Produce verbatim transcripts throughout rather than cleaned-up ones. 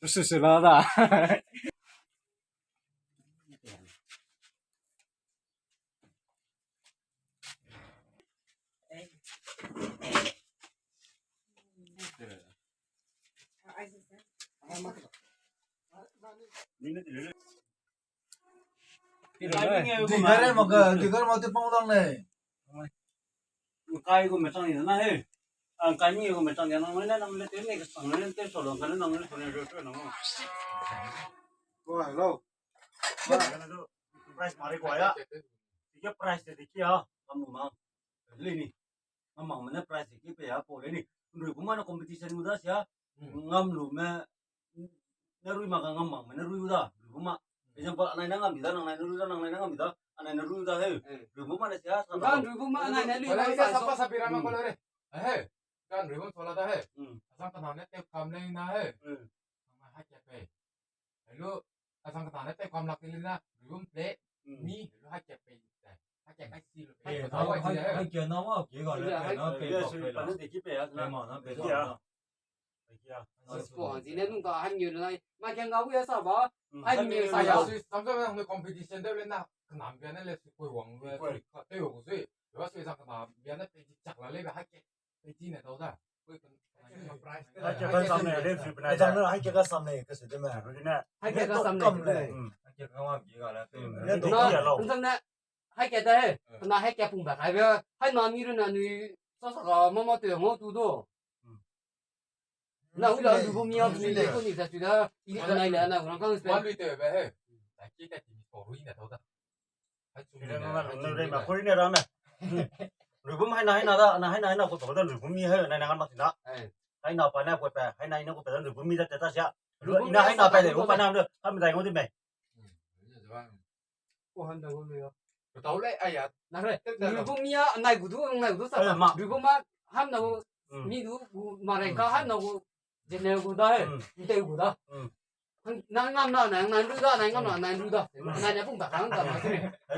Sisi la da. Digare maka, digare maka te pang dang ne. Kai gu mechang ni na he. Ang kai ni gu mechang ni na, nang ne, nang ne te ne kesang ne te solo, nang ne, nang ne te ne ro ro nang. Ko hello. Price mari ko ya. Ike price te de kia, kamu ma. Lei ni. Ngam mak me ne prize ki pe ya pau lei ni. Nrui gu ma ne competition gu da sia. Ngam lu me, ne rui mak ka ngam mak me ne rui gu da. Nrui gu ma. Example, anai na ngam di da, nang nai ne rui da, nang nai na ngam di da, anai ne rui gu da he. Nrui gu ma ne sia, sa da. Nrui gu ma anai ne rui gu da. Sa pa sa pi ra ma ko le re. He. Gan nrui gu tola da he. Asang kana ne te kam lei na he. Nang hai ke pe. Hello, asang kana ne te kam lak lei na. Nrui gu play. Mi, hello hai ke pe. Hai ke kai si lo. Hai ke na ma ke ga le, hai ke na pe. Yes, pa ne de ki pe ya. Pe ma na pe ya. Spo hang zine nung ka han ngiu nai. Ma ke ngau ya sa ba. Hai ngiu sa ya. Sui samsa nang competition de le na. Kanam bia ne le sui koi wang le. Sui ka te wo sui. Yo sui sa kanam bia ne pe ji chak la le ba hai ke. Pe ji ne dau da. Koi kan. Hai ke ka sam ne le sui pe na. Hai ke ka sam ne ka se de me. Hai ke ka sam ne. Hai ke ka ma bi ga le. Ne dau ya lo. Hai ke da he. Na hai ke pung ba kai be. Hai na mi ru na nui sa sa ga mama te ngau tu do. Na hu la lu bu mi a ni le ko ni sa tu da. I ni ka nai le na rang kang spe. Wan lui te be he. Ta ki ta ki ni ko ru i na to da. Hai chu ni na. Lu re ma ko ri ne ra me. Lu bu hai na hai na da, na hai na hai na ko to da lu bu mi he na na ma ti da. Hai na pa na ko pe, hai na i na ko pe da lu bu mi da te ta sia. Lu i na hai na pe de ko pa na lu. Ham dai ngau di me. Ko han da ngau lu ya. Ko tau le ai ya. Na re. Lu bu mi a nai gu du, nai gu du sa. Ma. Lu bu ma ham na gu mi du gu ma re ka ham na gu. Jene gu da he. Nte gu da. Nang ngam na, nang nang ru da, nang ngam na, nang ru da. Nang ne pung ta kang ta ma.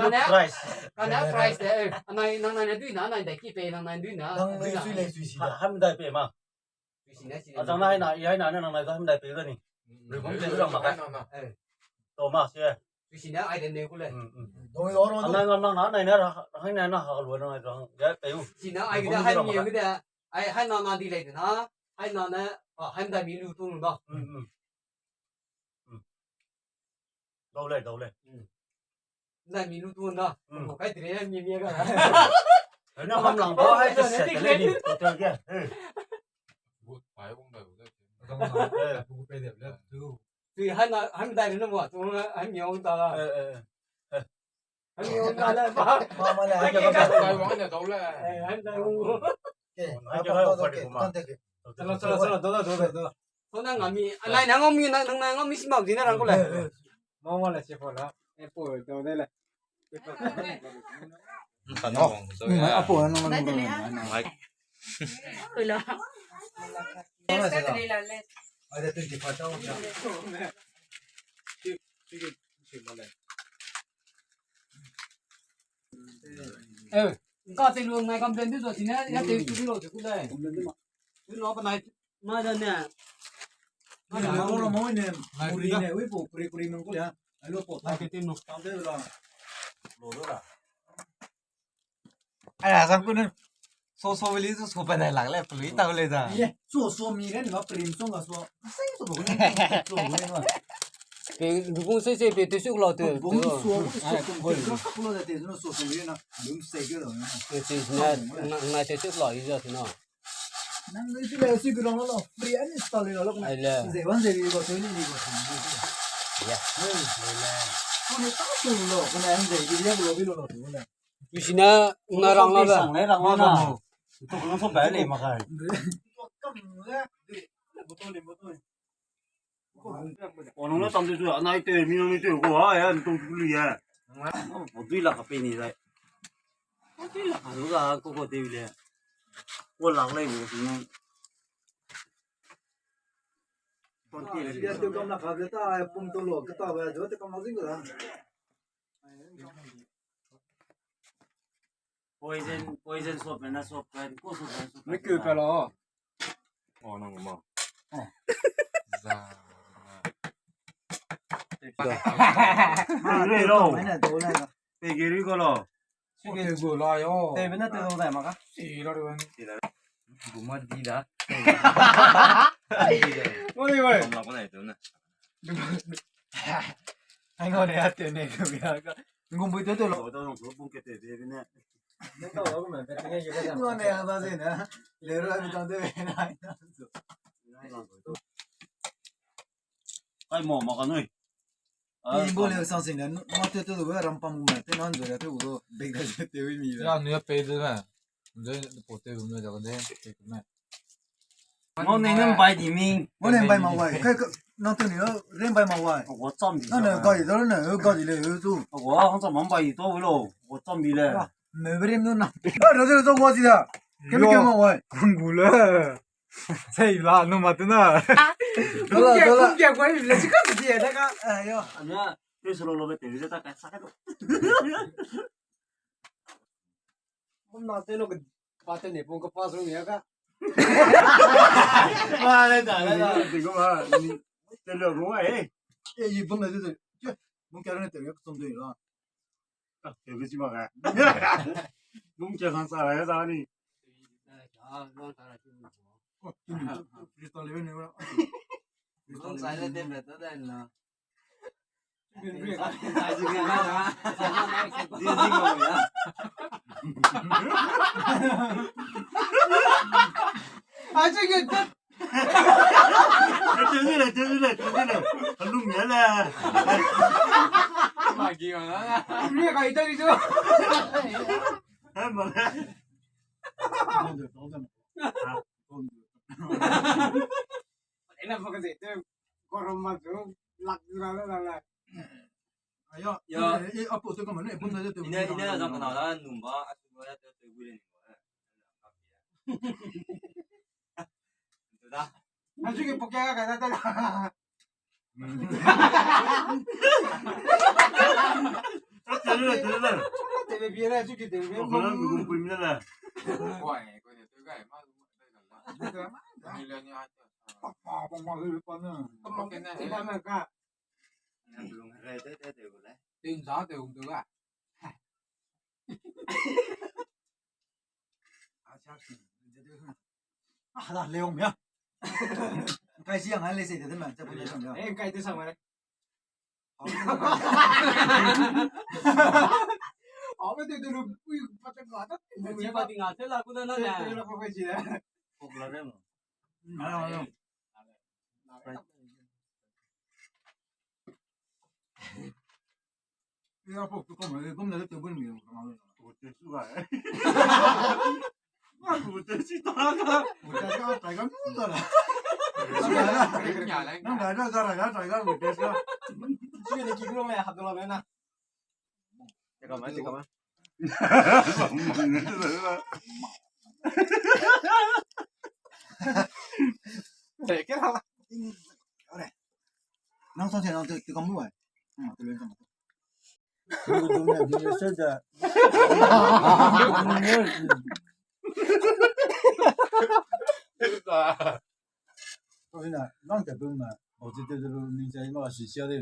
Nang ne price. Nang ne price de. Nang nang ne dui na, nang dai ki pe, nang nang dui na. Nang ne sui le sui si da. Ham dai pe ma. Azang nai na, i hai na, nang nai da ham dai pe da ni. Ribum te da ma ka. To ma se. Sui si na ai de ne ku le. Doi oro. Nang ngam nang na, nai na ra, hai na na ha lu nang ai da. Ya pe u. Si na ai da hai mi da. Ai, hai na na di lei de na, hai na ne, a, hai dai mi lu tu da. Dau lei, dau lei. Dai mi lu tu da. Ko kai dire mi mi ga. Hai na ngam lang ba, hai te se le ni, ko te ge. Good, pai wang da. Dau na, eh, bu pe de le tu. Tui hai na, hai dai mi lu mo, tu hai mi wang da. Eh, eh, eh. Hai mi wang da le ba. Ma, ma le, hai ke ba. Hai wang ne dau le. Eh, hai dai wang. Ke, hai ke ba, contact ke. Chalo, chalo, chalo, dau da, dau da, dau da. Ko na ngam mi, nai na ngam mi, nang nai ngam mi si mau di na rang ko le. Mau ma le si ko la. E po dau de le. Ka no. Apo na na. Koi lo. Ada twenty five tau. Eh, ka te lu ngai kam den du zo sine, ya te tu lo te ku dai. Tu lo pa nai, nai da ne. Nai da mo lo mo ne, muri ne, ui po, kuri kuri nang ku ya. Ai lo po ta. Ai ke tin no. Tam de la. Lo lo la. Ai, asam ku ne. So so veli so so pa dai lak le, pelu i tau le da. Ye, so so mi re ni ma prim song ga so. Sai so bo ne. So bo ne ma. Pe, bu sei sei pe te suk lo te. Bu so so ko ka lo da te no so so mi re na. Bu sei ke lo na. Te te na na te suk lo i ja te no. Nang ni ti le si ku lo lo. Free ani sta le lo na. Ai le. Ze wan ze ri go te ni ni go. Ya. Ai le. Ko ne ta su lo, ko ne an ze ri ya lo bi lo lo ne. Tusina, na rang la da. Rang la da. Tu ko so ba le ma kai. O, nang na tam tu, anai te, mi nang ni te, ko, ha, ya, nang tong tu li ya. O, dui lak ka pe ni dai. O, dui lak ka, ko, ko te le. Ko lak le, ko, nang. Ton ti le. Ya, tu kam na ka ta, pum to lo, ka ta, ba, jo, te kam na zing da. Poison, poison soap na soap ka, ko soap na soap. Mi ku pe lo. Oh, nang ma. Oh. Za. Re lo. Mai na do na. Pe geri ko lo. Suke go la yo. Te bena te do dai ma ka. Si la ru. Guma di da. Mo ni wai. Kom la ko na itu na. Ai ngo ne ate ne ko ya ka. Ngum bui te te lo. Ko to nong ko bung ke te te ne. Ngo ne ya da ze na. Le ro mi tang te na. Ai mo ma ka nui. Pi bo le sang sing ne, ma te te du rampam gu me, te nan du le te gu du, bek da te wi mi. Ya, nu ya pe de me. Nde po te gu me da de, pe gu me. Mo ne nang bai di ming. Mo ne bai ma wai. Kai, kai, nang te ni lo, ren bai ma wai. Wo cham bi. Na ne ga di da ne, ga di le tu. Wo hang cham bai to lo. Wo cham bi le. Me bere nu na. Ba ro de zo wa si da. Ke mi ke ma wai. Kung gu le. Sei la, nu ma tu na. Dola, dola. Kung kia kung kia kung kia kung kia da ka. Eh, yo. Anya, pe solo lo be te, ta ka sa ka. Bum na te lo ke, pa te ne pung ka pa sung ya ka. Ma le da, le da. Te ko ma, ni, te lo ko, eh. Eh, yi bum na te te. Bum kia ne te, ya ka sung de la. Ah, te bisi ma ka. Bum kia sang sa ya sa ni. Crystal level ne ba. Crystal level ne ba ta da na. Aje ke. Tenzile, tenzile, tenzile. Alum ya le. Ma gi ma na. Ni kai ta ni jo. Hai ma. Ina pa ka ze te. Korom ma jo. Lak jura la la. Ayo. Ya. Eh, eh, apo te kamane, bun na te. Ina, ina, zang kana da numba, asuba ya te te gule ni. Da. Asu ke poke ka ka da da. Tebe biere asu ke tebe. Ko na ko pui mi la. Ko e, ko ne tu ga ma. Ni le ni a. Pa pa pa ma le pa na. Ko ke na. Ina ma ka. Ina bulung re te te te gule. Tin za te um tu ga. Ah, da, leong ya. Kai si yang le se de ma, ta bu le sang ya. Eh, kai te sang ma le. Abe te de lu, ui, pa ta ga ta. Ni pa ti nga te la ku da na na. Te la pa kai si de. Kok la re mo. Na, na, na. Ya, pok tu kau mai, gum na le te bun mi, kau mai. Ku te su ga. Ku te si ta ga. Ku te ka, ta ga, nu ta la. Nang da da da da, ta ga, ku te su ga. Su ne ki gro me, ha do la me na. Te ka mai, te ka mai. Te ke la. Ore. Nang sang se nang te, te kam lu ai. Hmm, te lu sang. Lu du me, du me se da. Oi na, nang te du me. O te te du ni sai ma si sia de.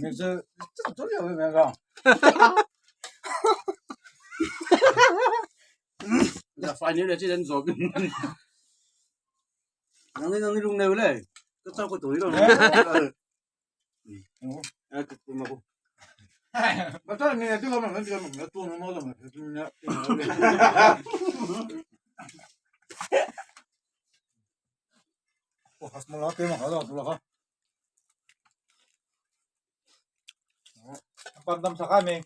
Me se, to ya me ga. Ya fine ne chi den zo. Nang ni, nang ni lung ne le. Ka cha ko to i lo. Eh, ka ma ko. Ba ta ni tu ma, ni tu ma, tu no ma ma. O, hasmala pe ma ka da tu la ka. Pan dam sa ka me.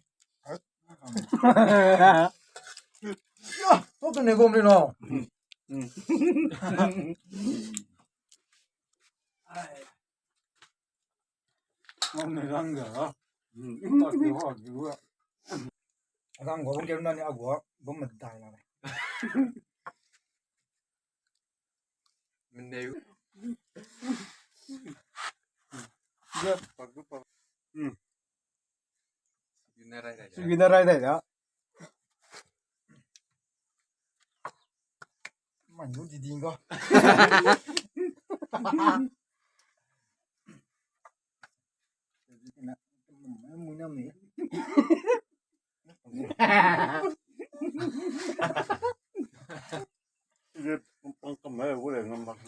Ya, to ne gom ni no. Ngam ne rang ga. Rang ga bam ke na ni a gua bam medai na. Meneu. Ya, pak du pak. Hmm. Winner rai rai. Winner rai rai ya. Andu di ding ga. Mui nam ni. Ye pang kam mai wo le ngam bak.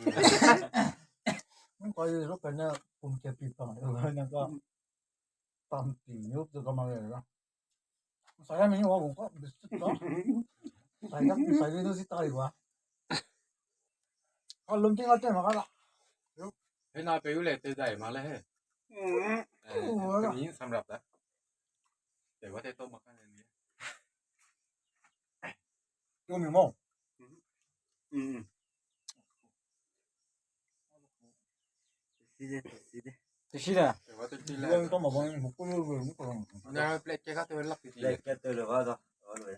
Nung kai ro kai na pum ke pi pang na ka. Pam pi ni tu ka ma le la. Saya mi wa ko biscuit ka. Saya mi saya ni si tai wa. Ka lum ting a te ma ka la. He na pe u le te dai ma le he. Mm. Eh, oh, ka mi samrap da. Te wa te to ma ka ne ni. Yo mi mo. Mm. Side, side. Te side. Te wa te ti le. Yo mi to ma ko ni ko yo yo ni ko. Na plate ke ka te lak ti. Plate ke te le wa da. Wa le.